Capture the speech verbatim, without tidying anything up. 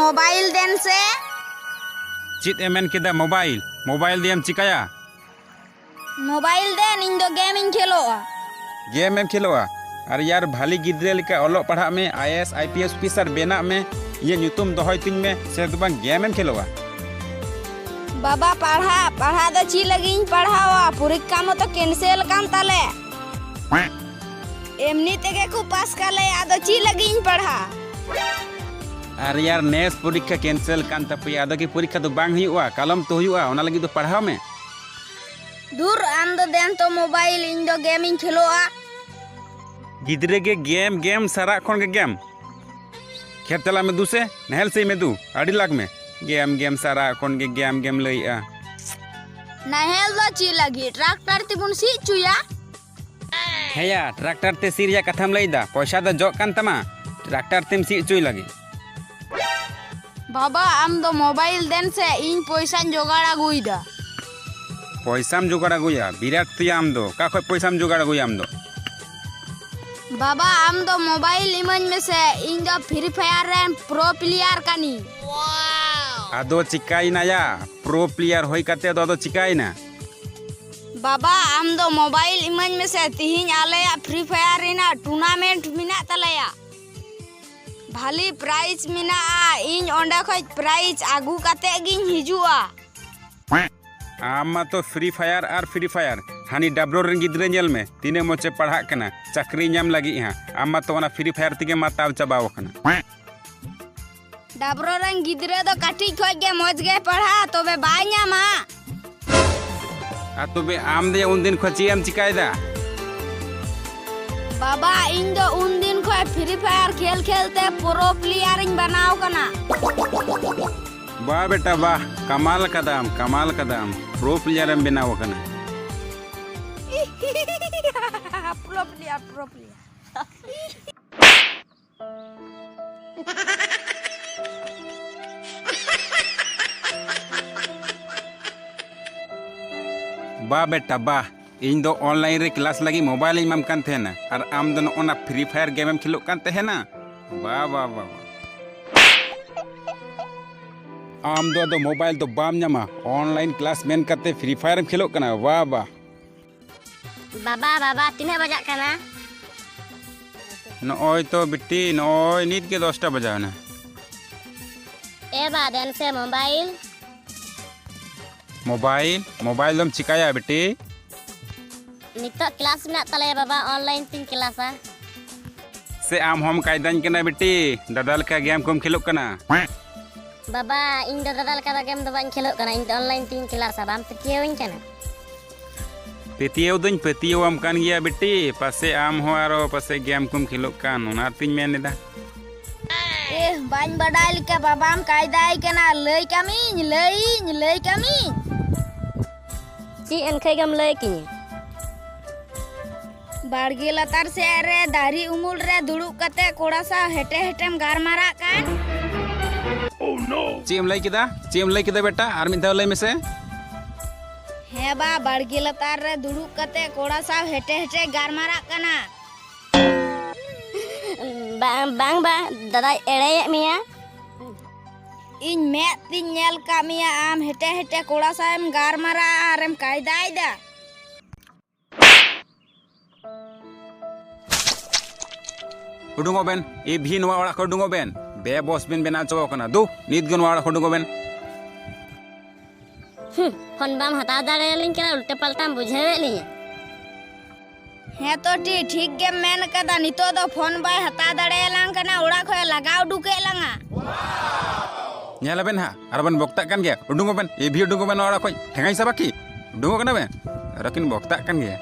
Mobile ᱫᱮᱱ ᱥᱮ᱾ ᱪᱮᱫ ᱮ ᱢᱮᱱ ᱠᱮᱫᱟ? ᱢᱳᱵᱟᱭᱤᱞ? ᱢᱳᱵᱟᱭᱤᱞ ᱫᱤᱭᱮᱢ ᱪᱤᱠᱟᱹᱭᱟ? ᱢᱳᱵᱟᱭᱤᱞ ᱫᱮᱱ, ᱤᱧ ᱫᱚ ᱜᱮᱢ ᱤᱧ ᱠᱷᱮᱞᱳᱜᱼᱟ᱾ ᱜᱮᱢ ᱮᱢ ᱠᱷᱮᱞᱳᱜᱼᱟ? ᱟᱨ ᱭᱟᱨ, ᱵᱷᱟᱞᱤ ᱜᱤᱫᱽᱨᱟᱹ ᱞᱮᱠᱟ ᱚᱞᱚᱜ ᱯᱟᱲᱦᱟᱜ ᱢᱮ, I A S, I P S officer ᱵᱮᱱᱟᱜ ᱢᱮ, ᱤᱧᱟᱹᱜ ᱧᱩᱛᱩᱢ ᱫᱚᱦᱚᱭ ᱛᱤᱧ ᱢᱮ, ᱥᱮ ᱫᱚ ᱵᱟᱝ ᱜᱮᱢ ᱮᱢ ᱠᱷᱮᱞᱳᱜᱼᱟ? ᱵᱟᱵᱟ, ᱯᱟᱲᱦᱟᱜ, ᱯᱟᱲᱦᱟᱜ ᱫᱚ ᱪᱮᱫ ᱞᱟᱹᱜᱤᱫ ᱤᱧ ᱯᱟᱲᱦᱟᱣᱟ? ᱯᱚᱨᱤᱠᱠᱷᱟ ᱢᱚᱛᱚ ᱠᱮᱱᱥᱮᱞ ᱟᱠᱟᱱ ᱛᱟᱞᱮ᱾ ᱮᱢᱱᱤ ᱛᱮᱜᱮ ᱠᱚ ᱯᱟᱥ ᱠᱟᱞᱮ, ᱟᱫᱚ ᱪᱮᱫ ᱞᱟᱹᱜᱤᱫ ᱤᱧ ᱯᱟᱲᱦᱟᱜ? ᱟᱨ ᱭᱟᱨ, ᱱᱮᱥ ᱯᱚᱨᱤᱠᱠᱷᱟ ᱠᱮᱱᱥᱮᱞ ᱠᱟᱱ ᱛᱟᱯᱮᱭᱟ, ᱟᱫᱚ ᱠᱤ ᱯᱚᱨᱤᱠᱠᱷᱟ ᱫᱚ ᱵᱟᱝ ᱦᱩᱭᱩᱜᱼᱟ? ᱠᱟᱞᱚᱢ ᱛᱚ ᱦᱩᱭᱩᱜᱼᱟ, ᱚᱱᱟ ᱞᱟᱹᱜᱤᱫ ᱫᱚ ᱯᱟᱲᱦᱟᱣ ᱢᱮ᱾ ᱫᱩᱨ, ᱟᱢ ᱫᱚ ᱫᱮᱱ ᱛᱚ ᱢᱳᱵᱟᱭᱤᱞ, ᱤᱧ ᱫᱚ ᱜᱮᱢ ᱤᱧ ᱠᱷᱮᱞᱳᱜᱼᱟ᱾ ᱜᱤᱫᱽᱨᱟᱹ ᱜᱮ ᱜᱮᱢ, ᱜᱮᱢ, ᱥᱟᱨᱟ ᱠᱷᱚᱱ ᱜᱮ ᱜᱮᱢ᱾ ᱠᱷᱮᱛ ᱪᱟᱞᱟᱜ ᱢᱮ ᱫᱩ ᱥᱮ, ᱱᱟᱦᱮᱞ ᱥᱤᱭ ᱢᱮ ᱫᱩ, ᱟᱹᱰᱤ ᱞᱟᱜᱽ ᱢᱮ᱾ ᱜᱮᱢ, ᱜᱮᱢ, ᱥᱟᱨᱟ ᱠᱷᱚᱱ ᱜᱮ ᱜᱮᱢ, ᱜᱮᱢ ᱞᱟᱹᱭᱮᱜᱼᱟ᱾ ᱱᱟᱦᱮᱞ ᱫᱚ ᱪᱮᱫ ᱞᱟᱹᱜᱤᱫ? ᱴᱨᱟᱠᱴᱟᱨ ᱛᱮᱵᱚᱱ ᱥᱤ ᱦᱚᱪᱚᱭᱟ᱾ ᱦᱮᱸᱭᱟ, ᱴᱨᱟᱠᱴᱟᱨ ᱛᱮ ᱥᱤ ᱨᱮᱭᱟᱜ ᱠᱟᱛᱷᱟᱢ ᱞᱟᱹᱭᱫᱟ? ᱯᱚᱭᱥᱟ ᱫᱚ ᱡᱚᱜ ᱠᱟᱱ ᱛᱟᱢᱟ ᱴᱨᱟᱠᱴᱟᱨ ᱛᱮᱢ ᱥᱤ ᱦᱚᱪᱚᱭ ᱞᱟᱹᱜᱤᱫ᱾ ᱵᱟᱵᱟ, ᱟᱢ ᱫᱚ ᱢᱳᱵᱟᱭᱤᱞ ᱫᱮᱱ ᱥᱮ, ᱤᱧ ᱯᱚᱭᱥᱟᱧ ᱡᱚᱜᱟᱲ ᱟᱹᱜᱩᱭᱮᱫᱟ᱾ ᱯᱚᱭᱥᱟᱢ ᱡᱚᱜᱟᱲ ᱟᱹᱜᱩᱭᱟ? ᱵᱤᱨᱟᱴ ᱛᱮᱭᱟ ᱟᱢ ᱫᱚ, ᱚᱠᱟ ᱠᱷᱚᱡ ᱯᱚᱭᱥᱟᱢ ᱡᱚᱜᱟᱲ ᱟᱹᱜᱩᱭᱟ ᱟᱢ ᱫᱚ? ᱵᱟᱵᱟ, ᱟᱢ ᱫᱚ ᱢᱳᱵᱟᱭᱤᱞ ᱤᱢᱟᱹᱧ ᱢᱮᱥᱮ, ᱤᱧ ᱫᱚ ᱯᱷᱨᱤ ᱯᱷᱟᱭᱟᱨ ᱨᱮᱱ ᱯᱨᱳ ᱯᱞᱮᱭᱟᱨ ᱠᱟᱹᱱᱤᱧ᱾ ᱟᱫᱚ ᱪᱤᱠᱟᱭᱮᱱᱟ ᱭᱟ? ᱯᱨᱳ ᱯᱞᱮᱭᱟᱨ ᱦᱩᱭ ᱠᱟᱛᱮ ᱫᱚ ᱟᱫᱚ ᱪᱤᱠᱟᱭᱮᱱᱟ? ᱵᱟᱵᱟ, ᱟᱢ ᱫᱚ ᱢᱳᱵᱟᱭᱤᱞ ᱤᱢᱟᱹᱧ ᱢᱮᱥᱮ, ᱛᱤᱦᱤᱧ ᱟᱞᱮᱭᱟᱜ ᱯᱷᱨᱤ ᱯᱷᱟᱭᱟᱨ ᱨᱮᱱᱟᱜ ᱴᱩᱨᱱᱟᱢᱮᱱᱴ ᱢᱮᱱᱟᱜ ᱛᱟᱞᱮᱭᱟ᱾ ᱵᱷᱟᱞᱤ ᱯᱨᱟᱭᱤᱡᱽ ᱢᱮᱱᱟᱜᱼᱟ, ᱤᱧ ᱚᱸᱰᱮ ᱠᱷᱚᱡ ᱯᱨᱟᱭᱤᱡᱽ ᱟᱹᱜᱩ ᱠᱟᱛᱮ ᱜᱤᱧ ᱦᱤᱡᱩᱜᱼᱟ᱾ ᱟᱢ ᱢᱟᱛᱚ ᱯᱷᱨᱤ ᱯᱷᱟᱭᱟᱨ ᱟᱨ ᱯᱷᱨᱤ ᱯᱷᱟᱭᱟᱨ᱾ ᱦᱟᱹᱱᱤ ᱰᱟᱵᱨᱳ ᱨᱮᱱ ᱜᱤᱫᱽᱨᱟᱹ ᱧᱮᱞ ᱢᱮ, ᱛᱤᱱᱟᱹᱜ ᱢᱚᱡᱽ ᱮ ᱯᱟᱲᱦᱟᱜ ᱠᱟᱱᱟ, ᱪᱟᱹᱠᱨᱤ ᱧᱟᱢ ᱞᱟᱹᱜᱤᱫ ᱦᱟᱸᱜ᱾ ᱟᱢ ᱢᱟᱛᱚ ᱚᱱᱟ ᱯᱷᱨᱤ ᱯᱷᱟᱭᱟᱨ ᱛᱮᱜᱮ ᱢᱟᱛᱟᱣ ᱪᱟᱵᱟᱣ ᱟᱠᱟᱱᱟ᱾ ᱰᱟᱵᱨᱳ ᱨᱮᱱ ᱜᱤᱫᱽᱨᱟᱹ ᱫᱚ ᱠᱟᱹᱴᱤᱡ ᱠᱷᱚᱡ ᱜᱮ ᱢᱚᱡᱽ ᱜᱮ ᱯᱟᱲᱦᱟᱜᱼᱟ, ᱛᱚᱵᱮ ᱵᱟᱭ ᱧᱟᱢᱟ᱾ ᱟᱨ ᱛᱚᱵᱮ ᱟᱢ ᱫᱚ ᱩᱱᱫᱤᱱ ᱠᱷᱚᱡ ᱪᱮᱫ ᱮᱢ ᱪᱤᱠᱟᱭᱮᱫᱟ? ᱵᱟᱵᱟ, ᱤᱧ ᱫᱚ ᱩᱱᱫᱤᱱ ᱠᱷᱚᱡ ᱯᱷᱨᱤ ᱯᱷᱟᱭᱟᱨ ᱠᱷᱮᱞ ᱠᱷᱮᱞ ᱛᱮ ᱯᱨᱳ ᱯᱞᱮᱭᱟᱨ ᱤᱧ ᱵᱮᱱᱟᱣ ᱠᱟᱱᱟ᱾ ᱵᱟ ᱵᱮᱴᱟ ᱵᱟ, ᱠᱟᱢᱟᱞ ᱠᱟᱫᱟᱢ, ᱠᱟᱢᱟᱞ ᱠᱟᱫᱟᱢ, ᱯᱨᱳ ᱯᱞᱮᱭᱟᱨ ᱮᱢ ᱵᱮᱱᱟᱣ ᱟᱠᱟᱱᱟ᱾ ᱯᱨᱳ ᱯᱞᱮᱭᱟᱨ, ᱯᱨᱳ ᱯᱞᱮᱭᱟᱨ᱾ ᱵᱟ ᱵᱮᱴᱟ ᱵᱟ, ᱤᱧ ᱫᱚ ᱚᱱᱞᱟᱭᱤᱱ ᱨᱮ ᱠᱞᱟᱥ ᱞᱟᱹᱜᱤᱫ ᱢᱳᱵᱟᱭᱤᱞ ᱤᱧ ᱮᱢᱟᱢ ᱠᱟᱱ ᱛᱟᱦᱮᱱᱟ, ᱟᱨ ᱟᱢ ᱫᱚ ᱱᱚᱜᱼᱚ ᱱᱟ ᱯᱷᱨᱤ ᱯᱷᱟᱭᱟᱨ ᱜᱮᱢ ᱮᱢ ᱠᱷᱮᱞᱳᱜ ᱠᱟᱱ ᱛᱟᱦᱮᱱᱟ᱾ ᱵᱟ ᱵᱟ ᱵᱟ ᱵᱟ᱾ ᱟᱢ ᱫᱚ ᱟᱫᱚ ᱢᱳᱵᱟᱭᱤᱞ ᱫᱚ ᱵᱟᱢ ᱧᱟᱢᱟ᱾ ᱚᱱᱞᱟᱭᱤᱱ ᱠᱞᱟᱥ ᱢᱮᱱ ᱠᱟᱛᱮ ᱯᱷᱨᱤ ᱯᱷᱟᱭᱟᱨ ᱮᱢ ᱠᱷᱮᱞᱳᱜ ᱠᱟᱱᱟ᱾ ᱵᱟ ᱵᱟ᱾ ᱵᱟᱵᱟ, ᱵᱟᱵᱟ, ᱛᱤᱱᱟᱹᱜ ᱵᱟᱡᱟᱜ ᱠᱟᱱᱟ? ᱱᱚᱜᱼᱚᱭ ᱛᱚ ᱵᱤᱴᱤ, ᱱᱚᱜᱼᱚᱭ ᱱᱤᱛ ᱜᱮ ᱫᱚᱥᱴᱟ ᱵᱟᱡᱟᱣ ᱮᱱᱟ᱾ ᱮ ᱵᱟ, ᱫᱮᱱ ᱥᱮ ᱢᱳᱵᱟᱭᱤᱞ᱾ ᱢᱳᱵᱟᱭᱤᱞ? ᱢᱳᱵᱟᱭᱤᱞ ᱫᱚᱢ ᱪᱤᱠᱟᱹᱭᱟ ᱵᱤᱴᱤ? ᱱᱤᱛᱚᱜ ᱠᱞᱟᱥ ᱢᱮᱱᱟᱜ ᱛᱟᱞᱮᱭᱟ ᱵᱟᱵᱟ, ᱚᱱᱞᱟᱭᱤᱱ ᱛᱤᱧ ᱠᱞᱟᱥᱟ᱾ ᱥᱮ ᱟᱢ ᱦᱚᱸᱢ ᱠᱟᱭᱫᱟᱧ ᱠᱟᱱᱟ ᱵᱤᱴᱤ, ᱫᱟᱫᱟ ᱞᱮᱠᱟ ᱜᱮᱢ ᱠᱚᱢ ᱠᱷᱮᱞᱳᱜ ᱠᱟᱱᱟ? ᱵᱟᱵᱟ, ᱤᱧ ᱫᱚ ᱫᱟᱫᱟ ᱞᱮᱠᱟ ᱫᱚ ᱜᱮᱢ ᱫᱚ ᱵᱟᱹᱧ ᱠᱷᱮᱞᱳᱜ ᱠᱟᱱᱟ, ᱤᱧ ᱫᱚ ᱚᱱᱞᱟᱭᱤᱱ ᱛᱤᱧ ᱠᱞᱟᱥᱟ, ᱵᱟᱢ ᱯᱟᱹᱛᱭᱟᱹᱣᱟᱹᱧ ᱠᱟᱱᱟ? ᱯᱟᱹᱛᱭᱟᱹᱣ ᱫᱚᱧ ᱯᱟᱹᱛᱭᱟᱹᱣᱟᱢ ᱠᱟᱱ ᱜᱮᱭᱟ ᱵᱤᱴᱤ, ᱯᱟᱥᱮ ᱟᱢ ᱦᱚᱸ ᱟᱨᱚ ᱯᱟᱥᱮ ᱜᱮᱢ ᱠᱚᱢ ᱠᱷᱮᱞᱳᱜ ᱠᱟᱱ, ᱚᱱᱟᱛᱤᱧ ᱢᱮᱱ ᱮᱫᱟ᱾ ᱮᱦ, ᱵᱟᱹᱧ ᱵᱟᱰᱟᱭ ᱞᱮᱠᱟ ᱵᱟᱵᱟᱢ ᱠᱟᱭᱫᱟᱭ ᱠᱟᱱᱟ, ᱞᱟᱹᱭ ᱠᱟᱹᱢᱤᱧ, ᱞᱟᱹᱭᱤᱧ, ᱞᱟᱹᱭ ᱠᱟᱹᱢᱤᱧ᱾ ᱪᱮᱫ ᱮᱱᱠᱷᱟᱡ ᱜᱮᱢ ᱞᱟᱹᱭ ᱠᱤᱧᱟ? ᱵᱟᱲᱜᱮ ᱞᱟᱛᱟᱨ ᱥᱮᱫ ᱨᱮ ᱫᱟᱨᱮ ᱩᱢᱩᱞ ᱨᱮ ᱫᱩᱲᱩᱵ ᱠᱟᱛᱮ ᱠᱚᱲᱟ ᱥᱟᱶ ᱦᱮᱴᱮ ᱦᱮᱴᱮᱢ ᱜᱟᱨᱢᱟᱨᱟᱜ ᱠᱟᱱ᱾ ᱪᱮᱫ ᱮᱢ ᱞᱟᱹᱭ ᱠᱮᱫᱟ? ᱪᱮᱫ ᱮᱢ ᱞᱟᱹᱭ ᱠᱮᱫᱟ ᱵᱮᱴᱟ? ᱟᱨ ᱢᱤᱫ ᱫᱷᱟᱣ ᱞᱟᱹᱭ ᱢᱮᱥᱮ᱾ ᱦᱮᱸ ᱵᱟ, ᱵᱟᱲᱜᱮ ᱞᱟᱛᱟᱨ ᱨᱮ ᱫᱩᱲᱩᱵ ᱠᱟᱛᱮ ᱠᱚᱲᱟ ᱥᱟᱶ ᱦᱮᱴᱮ ᱦᱮᱴᱮ ᱜᱟᱨᱢᱟᱨᱟᱜ ᱠᱟᱱᱟ᱾ ᱵᱟᱝ, ᱵᱟᱝ ᱵᱟ, ᱫᱟᱫᱟᱭ ᱮᱲᱮᱭᱮᱫ ᱢᱮᱭᱟ᱾ ᱤᱧ ᱢᱮᱫ ᱛᱤᱧ ᱧᱮᱞ ᱠᱟᱜ ᱢᱮᱭᱟ, ᱟᱢ ᱦᱮᱴᱮ ᱦᱮᱴᱮ ᱠᱚᱲᱟ ᱥᱟᱶ ᱮᱢ ᱜᱟᱨᱢᱟᱨᱟᱜᱼᱟ ᱟᱨᱮᱢ ᱠᱟᱭᱫᱟᱭᱮᱫᱟ᱾ ᱩᱰᱩᱝᱚᱜ ᱵᱮᱱ, ᱮᱵᱷᱤ ᱱᱚᱣᱟ ᱚᱲᱟᱜ ᱠᱷᱚᱱ ᱩᱰᱩᱝᱚᱜ ᱵᱮᱱ᱾ ᱵᱮᱵᱚᱥ ᱵᱮᱱ ᱵᱮᱱᱟᱣ ᱦᱚᱪᱚ ᱠᱟᱱᱟ᱾ ᱫᱩ, ᱱᱤᱛ ᱜᱮ ᱱᱚᱣᱟ ᱚᱲᱟᱜ ᱠᱷᱚᱱ ᱩᱰᱩᱝᱚᱜ ᱵᱮᱱ᱾ ᱦᱩᱸ, ᱯᱷᱳᱱ ᱵᱟᱢ ᱦᱟᱛᱟᱣ ᱫᱟᱲᱮᱭᱟᱞᱤᱧ ᱠᱟᱱᱟ, ᱩᱞᱴᱟᱹ ᱯᱟᱞᱴᱟᱢ ᱵᱩᱡᱷᱟᱹᱣᱮᱫ ᱞᱤᱧᱟ᱾ ᱦᱮᱸ ᱛᱚ ᱴᱤ, ᱴᱷᱤᱠ ᱜᱮᱢ ᱢᱮᱱ ᱠᱟᱫᱟ, ᱱᱤᱛᱚᱜ ᱫᱚ ᱯᱷᱳᱱ ᱵᱟᱭ ᱦᱟᱛᱟᱣ ᱫᱟᱲᱮᱭᱟᱞᱟᱝ ᱠᱟᱱᱟ, ᱚᱲᱟᱜ ᱠᱷᱚᱱ ᱞᱟᱜᱟ ᱩᱰᱩᱠᱮᱫ ᱞᱟᱝᱟ᱾ ᱧᱮᱞ ᱟᱵᱮᱱ ᱦᱟᱸᱜ, ᱟᱨ ᱵᱮᱱ ᱵᱚᱠᱛᱟᱜ ᱠᱟᱱ ᱜᱮᱭᱟ᱾ ᱩᱰᱩᱝᱚᱜ ᱵᱮᱱ, ᱮᱵᱷᱤ ᱩᱰᱩᱝᱚᱜ ᱵᱮᱱ ᱱᱚᱣᱟ ᱚᱲᱟᱜ ᱠᱷᱚᱱ᱾ ᱴᱷᱮᱸᱜᱟᱧ ᱥᱟᱵᱟ ᱠᱤ? ᱩᱰᱩᱝᱚᱜ ᱠᱟᱱᱟ ᱵᱮᱱ? ᱟᱨᱚ ᱠᱤᱱ ᱵᱚᱠᱛᱟᱜ ᱠᱟᱱ ᱜᱮᱭᱟ᱾